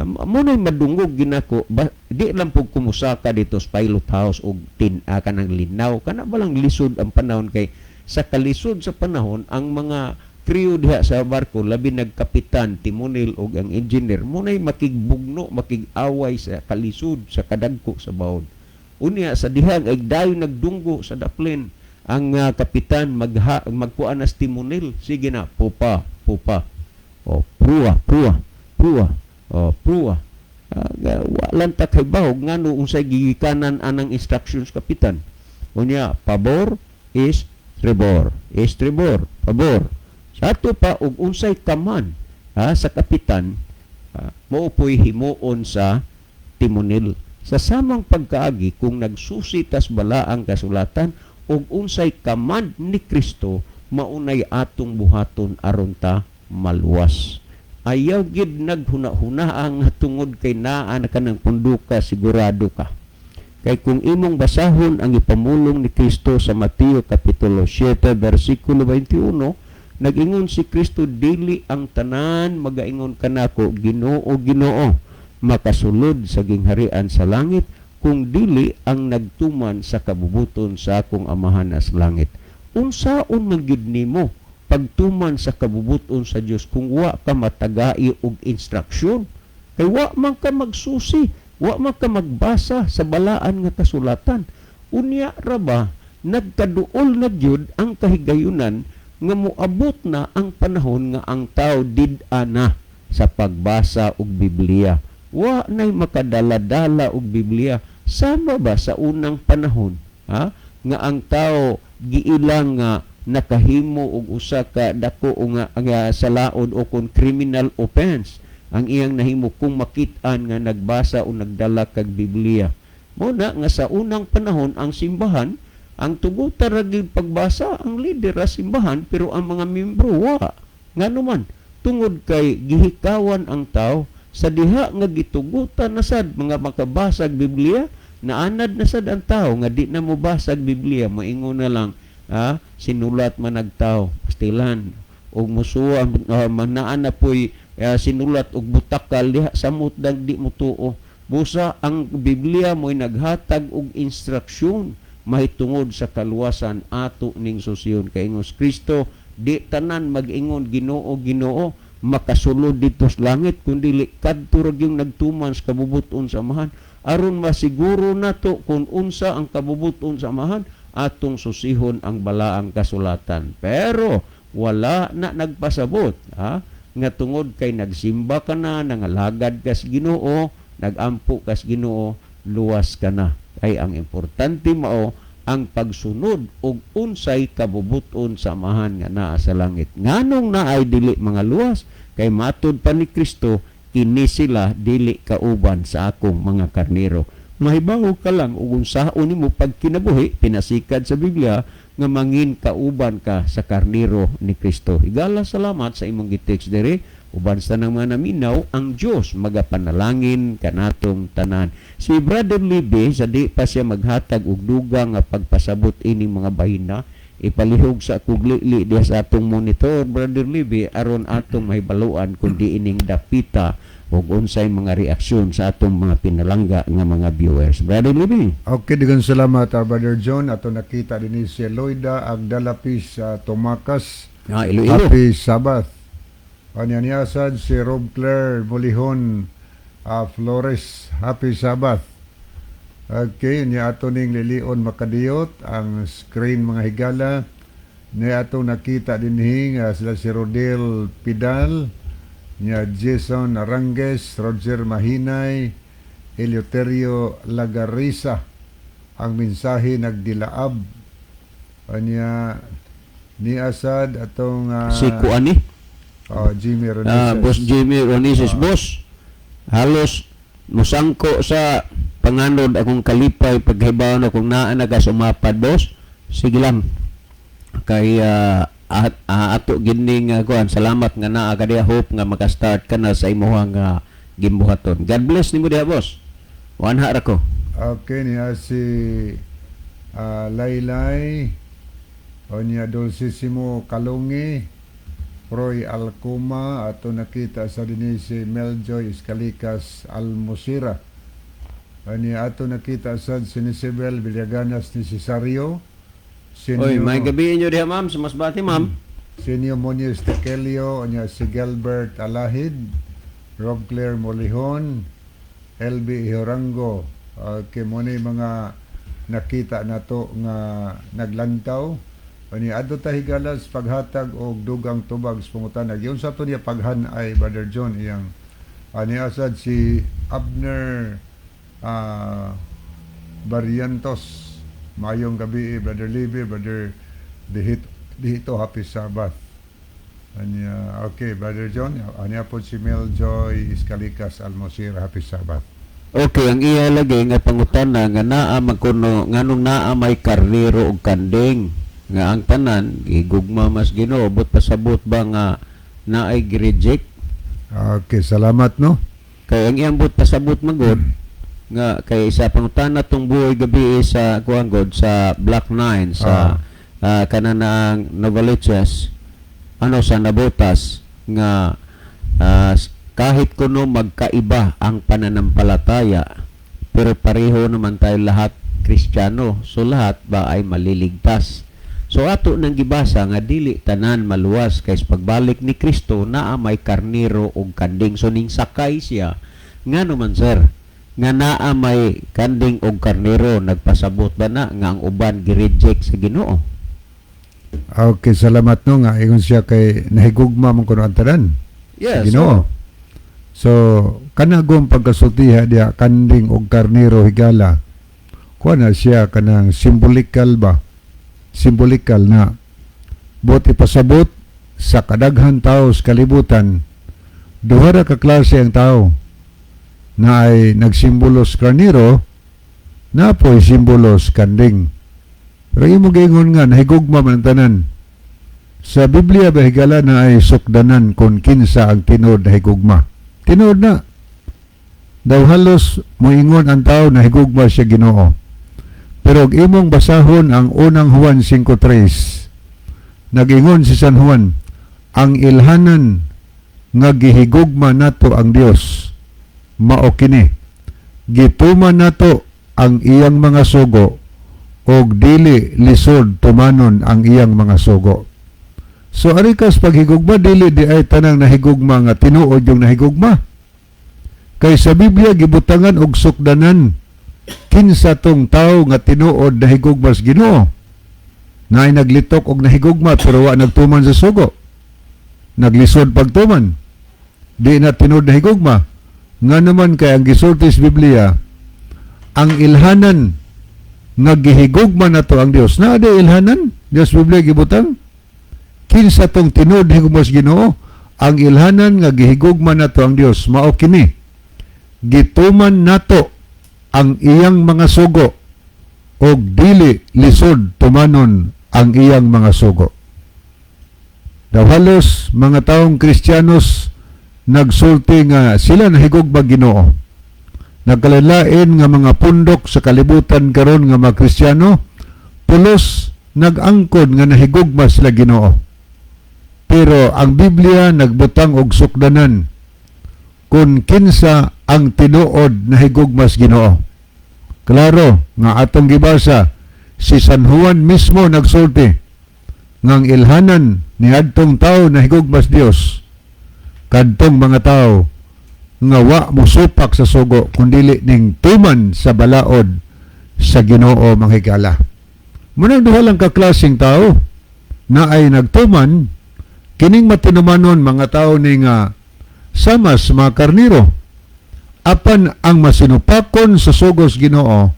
Mo na'y madungog ginako ba, di lang pug kumusaka dito sa pilot house og tin kanang linaw kana balang lisod ang panahon, kay sa kalisod sa panahon ang mga crew diha sa barko, labi nagkapitan, timonil og ang engineer, mo na'y makigbugno, makig-away sa kalisod sa kadagko sa baon. Unya sa dihang ay dayon nagdunggo sa daplin ang kapitan, magkuan na sa timonil, sige na, pupa, pupa, o pruwa, pruwa, pruwa, o pruwa. Wa lang ta kay bahog ngano unsay gigikanan anang instructions kapitan. Unya pabor is tribor, is tribor, pabor. Sa ato pa og unsay command, ha, sa kapitan, mao po'y himuon sa timonil. Sa samang pagkaagi, kung nagsusi tas balaang kasulatan og unsay command ni Kristo, maunay atong buhaton aron ta maluwas. Ayaw gid naghuna-huna ang tungod kay naa na ka ng punduka, sigurado ka. Kay kung imong basahon ang ipamulong ni Kristo sa Mateo Kapitulo 7 versikulo 21, nag-ingon si Kristo, "Dili ang tanan magaingon kanako, 'Ginoo, Ginoo,' makasulod sa gingharian sa langit, kung dili ang nagtuman sa kabubuton sa akong Amahan sa langit." Unsaon man gyud nimo pagtuman sa kabubuton sa Dios kung wa ka matagai og instruksyon? Kay wa man ka magsusi, wa man ka magbasa sa balaan nga kasulatan. Unya ra ba nagkaduol na gyud ang kahigayunan nga moabot na ang panahon nga ang tao did-a na sa pagbasa og Biblia. Wa nay makadala-dala og Biblia, sama ba sa unang panahon, ha, nga ang tao giilang nga nakahimo og usa ka dako nga salaod o kon criminal offense ang iyang nahimo kung makit-an nga nagbasa o nagdala kag Biblia. Mo na nga sa unang panahon, ang simbahan, ang tugutan ra gyud pagbasa ang leader ra simbahan, pero ang mga membro wa. Ngano man? Tungod kay gihikawan ang tao. Sa diha nga gitugutan na sad mga makabasa og Biblia, naanad na sad ang tao nga di na mobasa og Biblia, moingon na lang, "Ah, sinulat man nagtao." Pastilan og musuwa, manaan na poy sinulat og butakal diha, samot dag di mo tuo. Busa ang Biblia mo'y naghatag og instruksyon mahitungod sa kaluwasan, ato ning susiyon. Kay ingos Kristo, di tanan mag-ingon, "Ginoo, Ginoo," makasulod didto sa langit, kundi kadto ra gyung nagtuman sa kabubuton sa Amahan. Aron masiguro nato kung unsa ang kabubuton sa Amahan, atong susihon ang balaang kasulatan. Pero wala na nagpasabot, ha, nga tungod kay nagsimba ka na, nangalagad ka sa Ginoo, nagampo ka sa Ginoo, luwas ka na. Kay ang importante mao ang pagsunod og unsay kabubuton sa Amahan nga naa sa langit. Nganong naay dili mga luwas? Kay matud pa ni Kristo, kini sila dili kauban sa akong mga karnero. Mahibaw ka lang ug unsaon nimo pagkinabuhi pinasikad sa Biblia nga mangin kauban ka sa karnero ni Kristo. Higala salamat sa imong gi-text diri. Uban sa nang mga naminaw, ang Dios magapanalangin kanatong tanan. Si Brother Libby, sa di pa siya maghatag og dugang nga pagpasabot ining mga bahina, ipalihog sa kuglili diha sa atong monitor, Brother Libby, aron atong mahibaluan kung di ining dapita ug unsay mga reaksyon sa atong mga pinalangga nga mga viewers. Brother Libby. Okay, daghang salamat, Brother John. Ato nakita din si Loida Agdalapis sa Tumakas. Ah, Iloilo. Happy Sabbath. Kanya niya sad si Rob Claire Bolihon Flores. Happy Sabbath. Okay, niya ato ning lilion makadiyot ang screen, mga higala. Niya ato nakita dinhi nga sila si Rodel Pidal, niya Jason Arangues, Roger Mahinay, Eleuterio Lagarisa. Ang mensahe nagdilaab. Kanya ni Asad atong Si Kuani. Oh, Jimmy Ronises. Ah, Boss Jimmy Ronises, boss. Halos musangko sa panganod akong kalipay paghibaw na kung naa na ka sumapad, boss. Sige lang. Kay ato gining kuan, salamat nga naa ka diha. Hope nga maka-start ka na sa imuhang gimbuhaton. God bless nimo diha, boss. Wanha ra ko. Okay, niya si Laylay, o niya Dulcissimo Kalungi, Roy Alcuma, ato nakita sa dinhi si Meljoy Escalicas Almusira. O niya ato nakita sa si Nisibel Villaganas ni Cesario, Oy, Sinyo, may gabi inyo diha, ma'am, sa Masbate, ma'am. Sinyo Muñiz Tekelio, o niya si Gilbert Alahid, Rob Claire Molihon, LB Ihorango. Okay, mo ni mga nakita nato nga naglantaw. Ani adto ta, higalas, paghatag og dugang tubag sa pangutana. Giunsa sa to niya paghan-ay, Brother John, iyang ani asad si Abner Barrientos. Mayong gabi, Brother Libby, Brother Dihito, Dihito, happy Sabbath. Anya, okay, Brother John, anya po si Meljoy Escalicas Almosir, happy Sabbath. Okay, ang iya lagi nga pangutana nga naa man kuno, nganong naa may karnero og kanding nga ang tanan gigugma mas Ginoo, but pasabot ba nga naay gi-reject? Okay, salamat, no. Kay ang iyang but pasabot magod nga kay sa pangutana tong buhay gabi sa kuan god sa Block 9 sa kanang Novaliches, ano, sa Navotas, nga kahit kuno magkaiba ang pananampalataya pero pareho naman tayo lahat Kristiyano, so lahat ba ay maliligtas? So ato nang gibasa nga dili tanan maluwas kay sa pagbalik ni Kristo naa may karnero og kanding. So ning sakay siya, ngano man, sir? Nga naa may kanding og karnero, nagpasabot ba na nga ang uban gi-reject sa Ginoo? Okay, salamat, no, nga ingon siya kay nahigugma man kuno ang tanan sa Ginoo. So kanagong pagkasultiha diha, kanding og karnero, higala. Kuha na siya kanang symbolical ba? Symbolical na buot ipasabot sa kadaghan tao sa kalibutan, duha ra ka klase ang tao na ay nagsimbolo sa karnero, na po'y simbolo sa kanding. Pero imo giingon nga nahigugma man ang tanan. Sa Biblia ba, higala, na ay sukdanan kung kinsa ang tinuod na higugma. Tinuod na. Daw halos moingon ang tao na higugma siya Ginoo. Pero og imong basahon ang Unang Juan 5:3, nag-ingon si San Juan, ang ilhanan nga gihigugma nato ang Dios mao kini: gituman nato ang iyang mga sugo og dili lisod tumanon ang iyang mga sugo. So arikas paghigugma, dili di ay tanang nahigugma nga tinuod yung nahigugma. Kay sa Biblia gibutangan og sukdanan kinsa tong tao nga tinuod nahigugma sa Ginoo. Naay naglitok og nahigugma pero wa nagtuman sa sugo. Naglisod pagtuman. Di na tinuod nahigugma. Nga naman kay ang gisulti sa Biblia, ang ilhanan nga gihigugma nato ang Dios. Naa di ilhanan? Dios Biblia gibutang kinsa tong tinuod higugma sa Ginoo. Ang ilhanan nga gihigugma nato ang Dios mao kini: gituman nato ang iyang mga sugo og dili lisod tumanon ang iyang mga sugo. Daw halos mga taong Kristiyanos nagsulti nga sila nahigugma Ginoo. Nagkalalain nga mga pundok sa kalibutan karon nga mga Kristiyano, pulos nag-angkon nga nahigugma sila Ginoo. Pero ang Biblia nagbutang og sukdanan kung kinsa ang tinuod na higugma sa Ginoo. Klaro nga atong gibasa, si San Juan mismo nagsulti ngang ilhanan ni adtong tao na higugma sa Dios kadtong mga tao nga wa mosupak sa sugo kundili ning tuman sa balaod sa Ginoo, mga higala. Munang duha lang ka klaseng tao na ay nagtuman kining matinumanon, mga tao ni nga sama sa mga karniro. Apan ang masinupakon sa sugos Ginoo,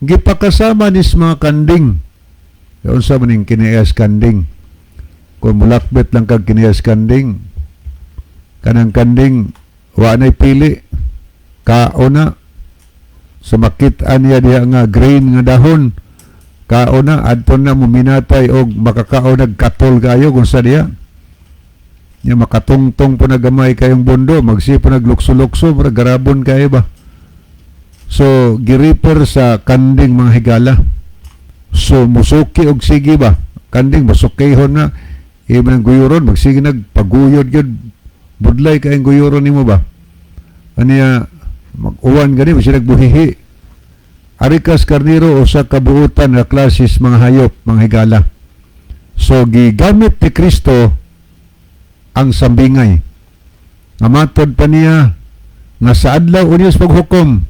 gipakasama nis mga kanding. Unsa man ning kinias kanding? Kung mulakbit lang kag kinias kanding, kanang kanding wa nay pili, kaona. Sumakit-an niya diha nga green nga dahon, kaona. Adto na mo minatay og makakaon, nagkatol kayo kung sa diha nya makatungtong po na gamay kayong bundo, magsi po naglukso-lukso, mura garabon kayo ba. So gi-refer sa kanding, mga higala. So musuki og sige ba, kanding musukihon na iba ng guyuron, magsige nagpaguyod gyud, budlay kayong guyuron nimo ba. Aniya mag-uwan gani siya nagbuhihi. Arikas karniro, usa ka buutan nga klases mga hayop, mga higala. So gigamit ni Kristo ang sambingay. Nga matod pa niya nga sa adlaw unya sa paghukom,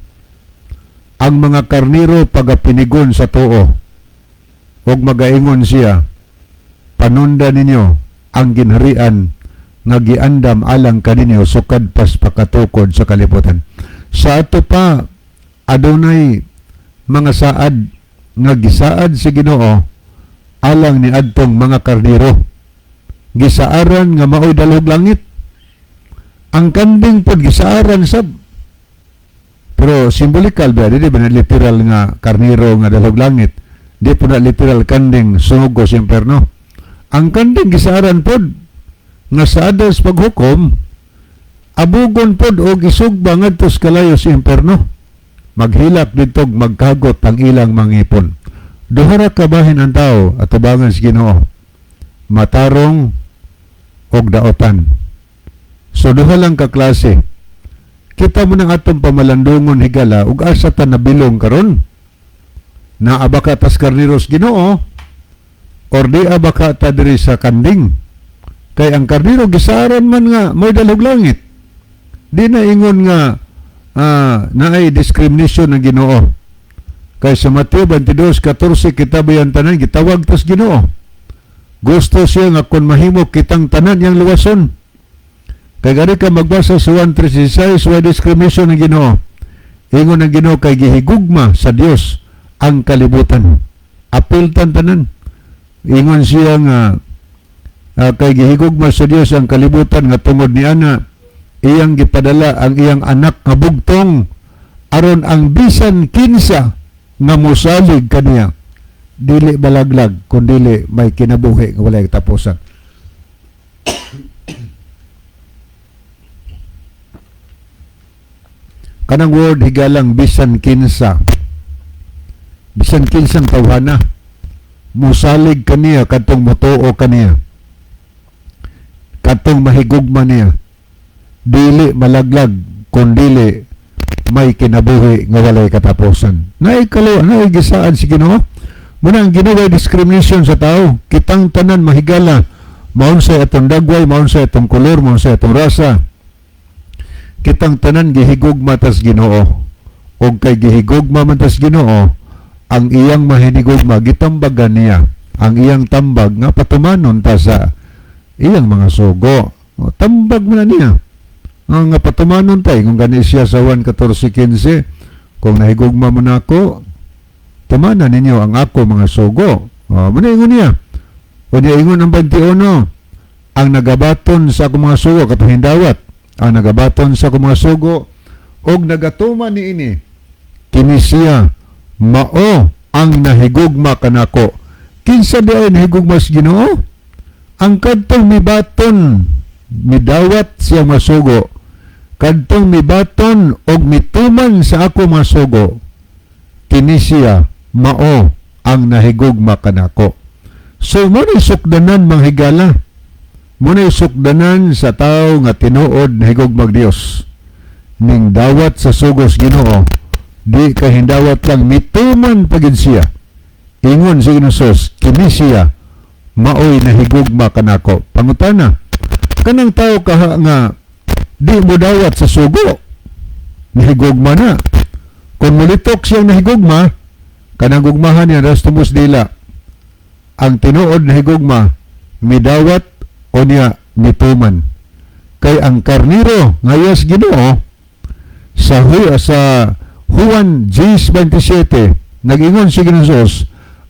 ang mga karniro pagapinigon sa tuo ug magaingon siya, "Panunda ninyo ang ginharian nga giandam alang kaninyo sukad pas pakatukod sa kalibutan." Sa ato pa, adunay mga saad nga gisaad si Ginoo alang ni adtong mga karniro. Gisaaran nga maoy dalhog langit. Ang kanding pod gisaaran sab. Pero symbolical ba, di ba na literal nga karniro nga dalhog langit? Di po na literal kanding sunog sa imperno. Ang kanding gisaaran pod nga sa adlaw sa paghukom, abugon pod og isugba ngadto sa kalayo sa imperno. Maghilak didto, magkagot ang ilang mangipon. Duha ra ka bahin ang tao atubangan sa Ginoo: matarong og daotan. So duha lang ka klase. Kita mo ng atong pamalandungon, higala, ug asa ta nabilong karon? Naa ba ka tas karniros Ginoo or di ba ka ta diri sa kanding? Kay ang karniro gisaaran man nga mo'y dalhog langit. Di na ingon nga Naay discrimination ng Ginoo. Kay sa Mateo 22:14, kita bayan tanan gitawag tas Ginoo. Gusto siya nga kung mahimo kitang tanan yang luwason. Kay gani ka magbasa sa 1:36, way discrimination ng Ginoo. Ingon ang Ginoo, kay gihigugma sa Dios ang kalibutan. Apil tan tanan. Ingon siya nga kay gihigugma sa Dios ang kalibutan nga tungod ni ana iyang gipadala ang iyang anak nga bugtong, aron ang bisan kinsa nga mosalig kaniya dili balaglag kundili may kinabuhi nga walay katapusan. Kanang word, higalang, bisan kinsa. Bisan kinsang tawhana musalig kaniya, kadtong motuo kaniya, kadtong mahigugma niya, dili malaglag kundili may kinabuhi nga walay katapusan. Naay kalo, naay gisaad si Ginoo. Muna ang Ginoo ay discrimination sa tao. Kitang tanan, mahigala, maunsay atong dagway, maunsay atong kolor, maunsay atong rasa. Kitang tanan gihigugma tas Ginoo. Og kay gihigugma man tas Ginoo, ang iyang mahinigugma gitambagan niya. Ang iyang tambag nga patumanon ta sa iyang mga sugo. O, tambag man na niya. Ang nga patumanon ta, kung gani siya sa 1:14-15, "Kung nahigugma mo na ako, tumanan ninyo ang ako mga sugo." O, muna ingon niya. O niya ingon ang 21, ang nagabaton sa akong mga sugo, katong hindawat, ang nagabaton sa akong mga sugo, og nagatuman niini, kini siya mao ang nahigugma kanako. Kinsa di ay nahigugma sa Ginoo? Ang kadtong mibaton, midawat siya masugo, kadtong mibaton og mituman sa ako mga sugo, kini siya mao ang nahigugma kanako. So mo ni sukdanan, mga higala. Mo ni sukdanan sa tao nga tinuod nahigugmag Dios. Ning dawat sa sugos Ginoo, di kay hindawat lang, mituman pagid siya. Ingon si Ginoo, kini siya maoy nahigugma kanako. Pangutana, kanang tao kaha nga di mo dawat sa sugo, nahigugma na? Kung mulitok siyang nahigugma, kanang gugmahan niya rastumos dila. Ang tinuod nahigugma, midawat o niya mituman. Kay ang karniro ngayas Ginoo sa Juan 10:27, nag-ingon si Ginoo,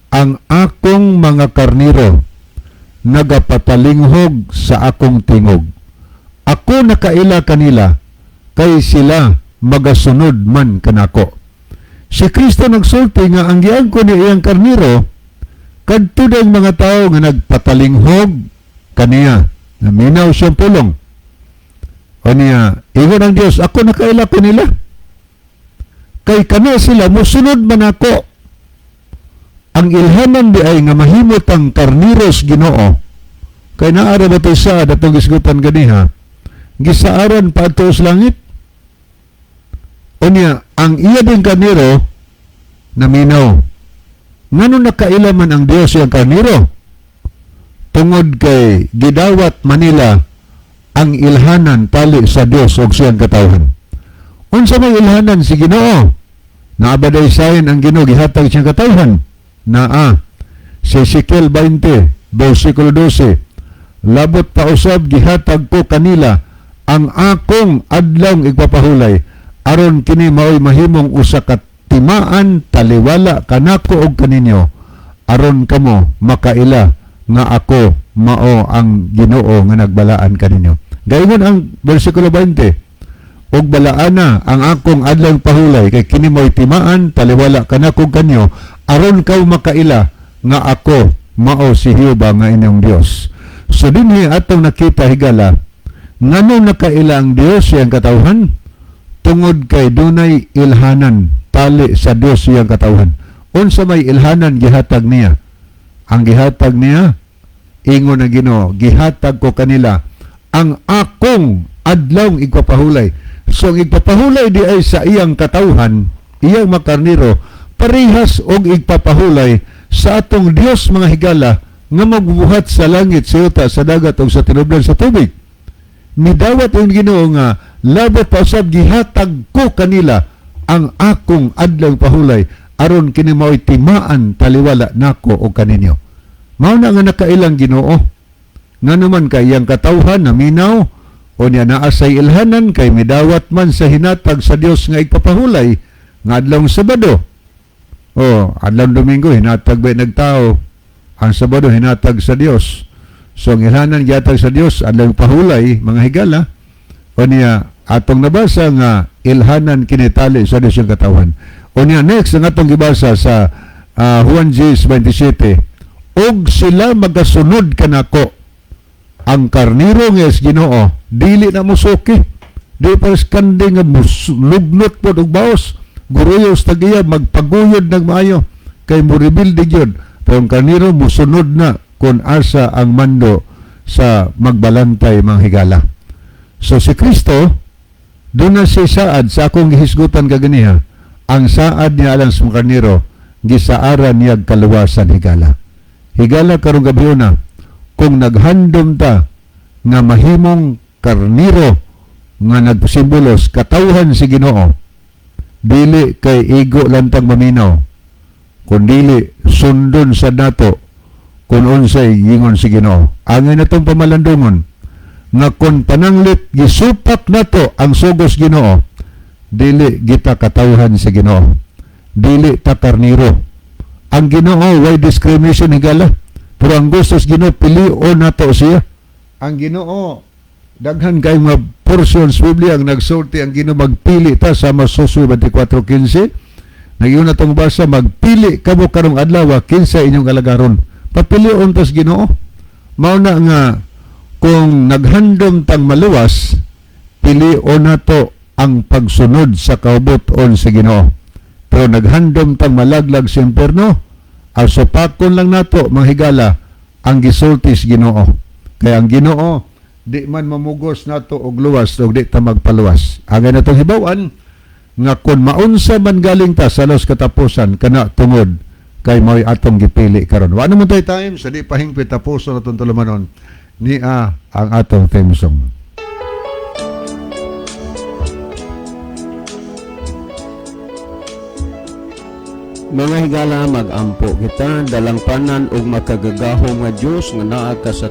"Ang akong mga karniro nagapatalinghog sa akong tingog. Ako nakaila kanila kay sila magasunod man kanako." Si Kristo nagsulti nga ang giangko ni iyang karniro kadto ang mga tao nga nagpatalinghog kaniya. Naminaw siyang pulong. O niya, ingon ang Dios, "Ako nakaila ko nila. Kay kana sila musunod man ako." Ang ilhanan di ay nga mahimot ang karniros Ginoo. Kay naara ba ito sa atong gisgutan ganiha? Gisaaran pa ato sa langit. O niya, ang iya din karniro naminaw. Ngano nakaila man ang Dios iyang karniro? Tungod kay gidawat manila ang ilhanan tali sa Dios og siyang katawhan. Unsa may ilhanan si Ginoo? Naa ba sign ang Ginoo gihatag siyang katawhan? Naa. Sa Ezekiel 20, versikulo 12, "Labot pa usab gihatag ko kanila ang akong adlawng igpapahulay aron kini maoy mahimong usa ka timaan taliwala kanako og kaninyo, aron kamo makaila nga ako mao ang Ginoo nga nagbalaan kaninyo." Gayon ang versikulo 20, "Ug balaana ang akong adlawng pahulay kay kini mo'y timaan taliwala kanako kanyo, aron kaw makaila nga ako mao si Jehova nga inyong Dios." So dinhi atong nakita, higala, ngano nakaila ang Dios iyang katawhan? Tungod kay dunay ilhanan tali sa Dios iyang katawhan. Unsa may ilhanan gihatag niya? Ang gihatag niya, ingon ang Ginoo, "Gihatag ko kanila ang akong adlawng igpapahulay." So ang igpapahulay di ay sa iyang katawhan, iyang makarniro, parehas og igpapahulay sa atong Dios, mga higala, nga magbuhat sa langit, sa yuta, sa dagat ug sa tinubdan sa tubig. Midawat ang Ginoo nga Labot pa usab gihatag ko kanila ang akong adlaw pahulay aron kini mao'y timaan taliwala nako og kaninyo. Mao na nga nakailang Ginoo. Ngano man kay iyang katawhan naminaw o niya naa say ilhanan kay midawat man sa hinatag sa Dios nga igpapahulay nga adlawng Sabado. O, adlawng Domingo hinatag ba nagtao? Ang Sabado hinatag sa Dios. So ang ilhanan gihatag sa Dios adlawng pahulay, mga higala. O niya atong nabasa nga ilhanan kinitali sa Dios yung katawhan. O niya next ang atong gibasa sa Juan 10:27, og sila magasunod kanako. Ang karniro nga is Ginoo dili na musuki, di pares kanding nga lugnot pod og baos, guruyos tagiya, magpaguyod ng maayo kay mo rebelde gyud. Pero ang karniro musunod na kung asa ang mando sa magbalantay, mga higala. So si Kristo doon na si saad sa akong gihisgutan kaganiha. Ang saad niya alang sa mga karniro, gisaaran niya kaluwasan, higala. Higala, karong gabi na, kung naghandom ta nga mahimong karniro nga nagsimbolos katawhan si Ginoo, dili kay igo lang tang maminaw, kundili sundon sa nato kung unsay ingon si Ginoo. Angay natong pamalandungon nga kung pananglit gisupak nato ang sugos Ginoo, dili kita katawhan si Ginoo, dili ta karniro. Ang Ginoo way discrimination, higala, pero ang gusto sa Ginoo, pilion nato siya. Ang Ginoo, daghan kay mga portions Biblia ang nagsulti ang Ginoo magpili ta, sama Josue 24:15. Nagyun na tong basa, magpili kamo karong adlaw kinsa inyong alagaron. Papilion tas Ginoo. Mao na nga kung naghandom tang maluwas, pilion nato ang pagsunod sa kaubuton sa Ginoo. Pero naghandom tang malaglag sa impierno, ang supakon lang nato, mga higala, ang gisulti sa Ginoo. Kaya ang Ginoo di man mamugos nato og luwas og di ta magpaluwas. Angay natong hibaw-an nga kung maunsa man galing ta sa los katapusan kana tungod kay mao'y atong gipili karon. Wa naman tay time sa di pahingpit, tapuson atong tulumanon niya ang atong theme song. Mga higala, mag-ampo kita. Dalangpanan ug makagagahom nga Dios nga naa ka sa